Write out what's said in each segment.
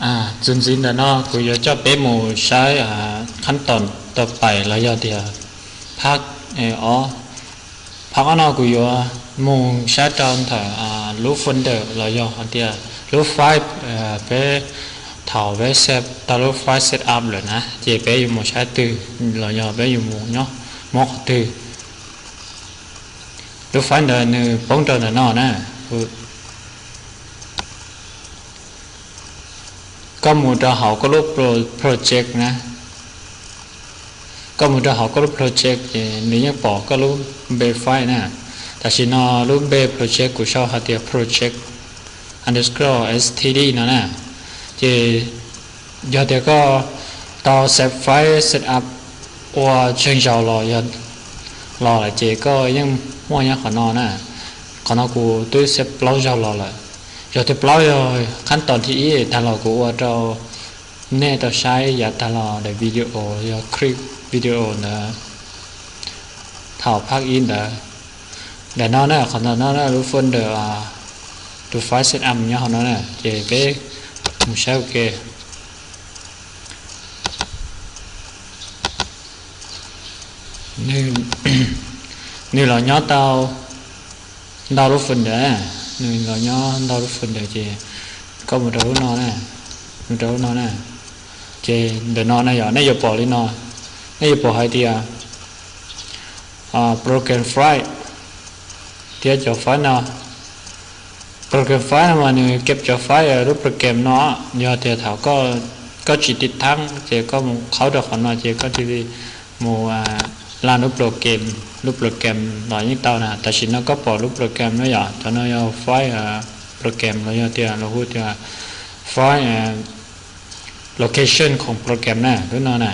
Txuas ntxiv ntawm no kuv yuav coj peb mus saib qhab toom tau pais los yog tias phab ob. Phab ob no kuv yuav mus saib rau ntawm lub folder los yog hais tias lub file peb thaum peb set tau lub file setup lawm na, ces peb yuav mus saib twg los yog peb yuav mus nyob mob qhov twg. Lub file ntawd nws poob rau ntawm no na. Koj mus rau hauv koj lub project na, koj mus rau hauv koj lub project ces nws yeej pom koj lub npe file na. Tam sim no lub npe project kuv sau hais tias project underscore std no na. Ces yog tias koj tau save file setup ua tsawg zaus los yog los lawm ces koj yeej muaj nyob qhov no na. Qhov no kuv twb save plaub zaug los lawm. Yog tias plaub yog qhab toom thib ib tag los kuv ua rau nej tau saib yav tag los daim video yog clip video ntawd thaum phab ib ntawd. Daim no na, qhov ntawm no na lub folder tus file setup nyob hauv no na, ces peb mus saib ua ke. Nws los nyob tau ntau lub folder, nws los nyob ntau lub folder ces koj mus rau lub no na, mus rau lub no na. Ces ntawm no na yog nej yuav pom li no, nej yuav pom hais tias program file thiab cov file no. Program file no mas nws kem cov file lub program no. Yog tias thaum koj tsis tiv thab ces koj mus qhaub rau qhov no ces koj thiaj li mus lan lub program, lub program los yeej tau na. Tam sim no koj pom lub program no yog, cov no yog file program los yog tias los hu tias file location khoom program na, lub no na.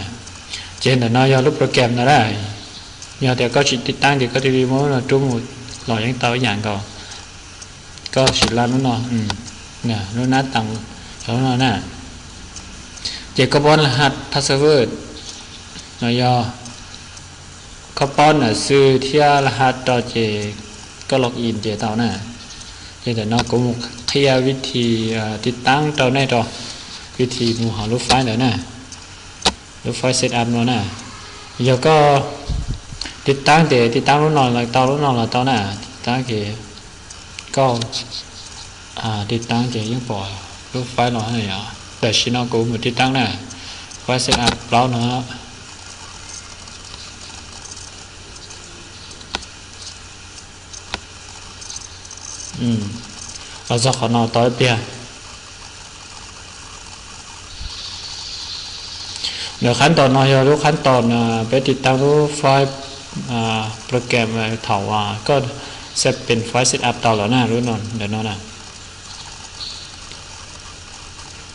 Ces ntawm no yog lub program no na. Yog tias koj tsis tiv thab ces koj thiaj li muab lub no rub mus los yeej tau ib yam nkaus. Koj sim lan lub no, lub nab tas, lub no na. Ces koj paub laj has password los yog koj paub nam xwb thiab laj has rau ces koj log in ces tau na. Ces ntawm no kuv mus qhia vib thib tiv thab rau nej rau vib thib mus hauv lub file ntawd na, lub file setup no na. Yog koj tiv thab ces tiv thab lub no los tau, lub no los tau na. Tiv thab ces koj tiv thab ces yeej pom lub file no na yom. Tam sim no kuv mus tiv thab na, file setup plaub no. Los txog qhov no tau ib pliag. Lub qhab toom no yog lub qhab toom peb tiv thab lub file program thaum koj save pem file setup tau lawm na, lub no, ntawm no na.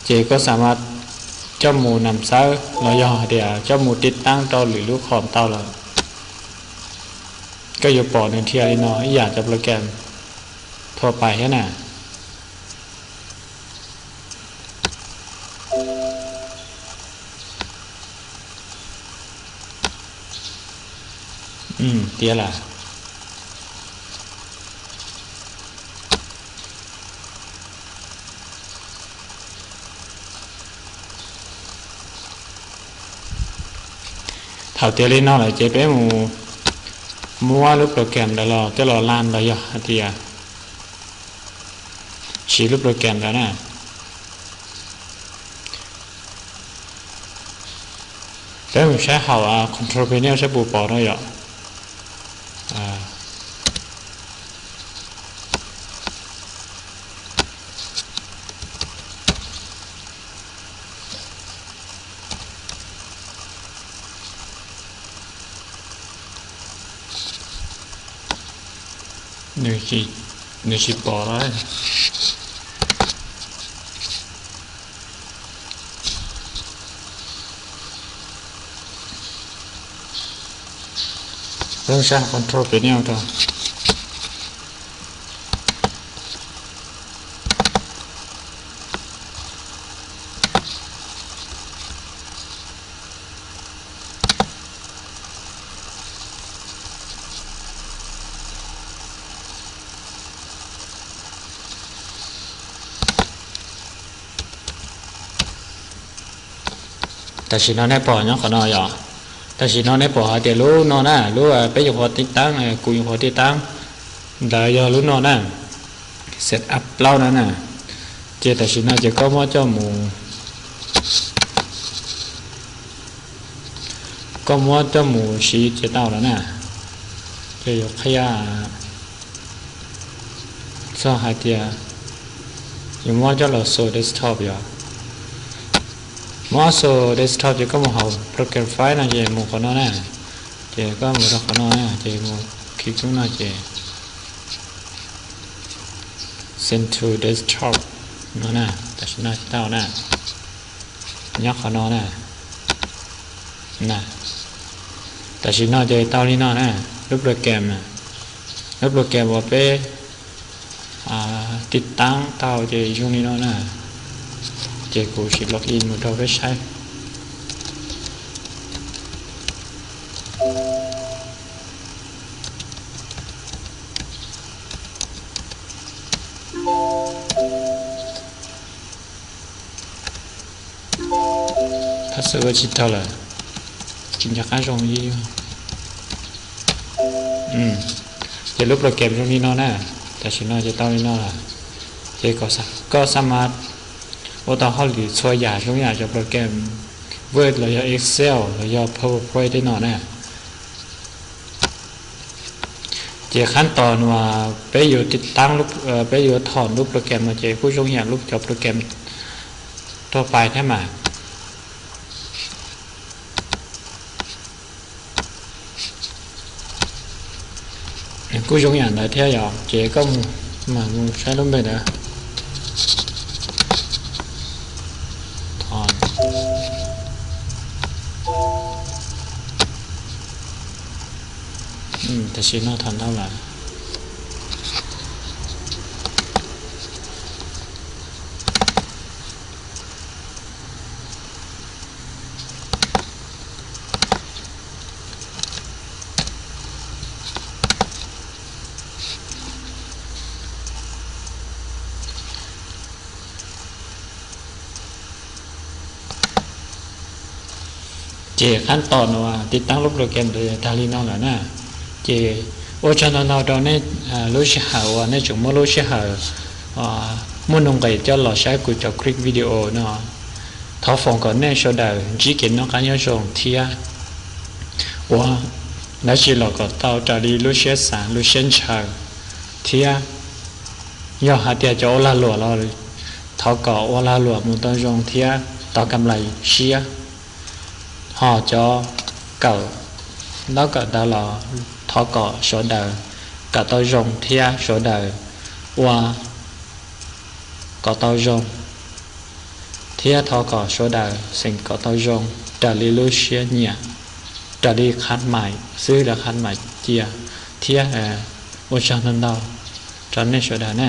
Ces koj xam mas coj mus nam xawb los yog hais tias coj mus tiv thab rau lwm lub khoom tau lawm. Koj yuav pom nws dhia li no ib yam cov program thua pais thiab na. Tiav lawm. Thaum tiav li no lawm ces peb mus muab lub program ntawd los coj los lan los yog hais tias siv lub program ntawd na. Peb mus saib hauv control panel saib puas pom no yom. Nws tsis pom lawm. Peb saib control panel rau. Tam sim no nej pom nyob qhov no yom. Tam sim no nej pom hais tias lub no na, lub peb yuav qhuav tib taab, kuv yuav qhuav tib taab, ntawd yog lub no na, set up plaub no na. Ces tam sim no ces koj muab coj mus, koj muab coj mus siv ces tau lawm na. Ces yuav qhia txog hais tias yuav muab coj los so desktop yom. Muab so desktop ces koj mus hauv program file no ces mus qhov no na. Ces koj mus rau qhov no na, ces mus khi kub no ces send to desktop no na. Tam sim no tau na, nyob qhov no na. Tam sim no ces tau li no na, lub program, lub program uas peb tib taab tau ces zoo li no na. Ces kuv sim log in mus rau peb saib. Password tsis tau lawm, tsis nco qab zoo li. Ces lub program zoo li no na, tam sim no ces tau li no lawm. Ces koj xav mas ua tau hauj lwm txhua yam zoo yam cov program Word los yog Excel los yog PowerPoint tej no na. Ces qhab tos uas peb yuav tib taab, peb yuav thom lub program no ces kuj zoo yam lub cov program rau pais thiab mas. Kuj zoo yam ntawd thiab yom, ces koj mam mus saib lub npe ntawd. Tam sim no thom ntau lawm. Ces qhab tos uas tib taab lub program tag li no lawm na. Ces ua tsaug ntau ntau rau nej lub sij hawm uas nej tseem muab lub sij hawm muaj nuj nqis coj los saib kuv cov clip video no. Thov foom kom nej sawv daws ntsib kev noj qab nyob zoo thiab ua dab tsi los kom tau raws li lub siab xav lub siab ntshaw thiab yog hais tias cov ua lag luam los thov kom ua lag luam mus tau zoo thiab tau kam lais siab. Ho cov kawm ntaub kawm ntawv los thov kom sawv daws kawm tau zoo thiab sawv daws ua kom tau zoo, thiab thov kom sawv daws xeem kom tau zoo raws li lub siab nyiam, raws li qhab mais xwb lawv qhab mais cia thiab ua tsaug ntau ntau rau nej sawv daws na.